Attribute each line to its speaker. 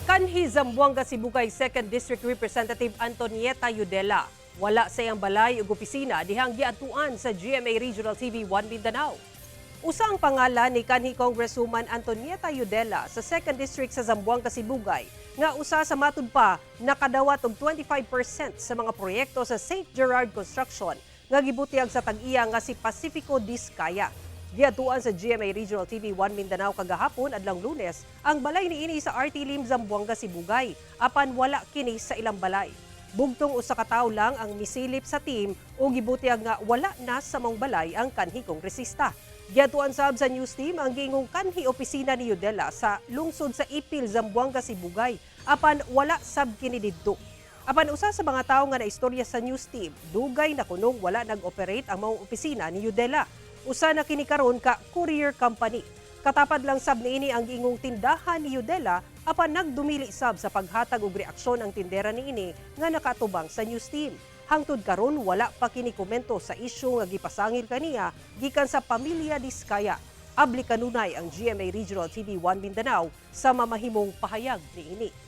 Speaker 1: Kanhi Zamboanga Sibugay 2nd District Representative Antonieta Yudela wala sa iyang balay ug opisina dihang giadtuan sa GMA Regional TV 1 Mindanao. Usa ang pangalan ni kanhi Congresswoman Antonieta Yudela sa 2nd District sa Zamboanga Sibugay nga usa sa matud pa nakadawat og 25% sa mga proyekto sa St. Gerard Construction nga gibutyag sa tag-iya nga si Pacifico Discaya. Giadtuan sa GMA Regional TV 1 Mindanao kagahapon, adlong Lunes, ang balay niini sa RT Lim, Zamboanga Sibugay, apan wala kini sa ilang balay. Bugtong usa ka tawo lang ang misilip sa team ug gibutyag nga wala na sa maong balay ang kanhi kongresista. Giadtuan sab sa news team ang giingong kanhi opisina ni Yudela sa lungsod sa Ipil, Zamboanga Sibugay, apan wala sab kini didto. Apan usa sa mga tawo nga naistorya sa news team, dugay na kunong wala nag-operate ang maong opisina ni Yudela. Usa na kini karon ka courier company. Katapad lang sab niini ang giingong tindahan ni Yudela, apan nagdumili sab sa paghatag og reaksyon ang tindera niini nga nakatubang sa news team. Hangtod karon, wala pa kini komento sa isyu nga gipasangil kaniya gikan sa pamilya Discaya. Abli kanunay ang GMA Regional TV 1 Mindanao sa mamahimong pahayag niini.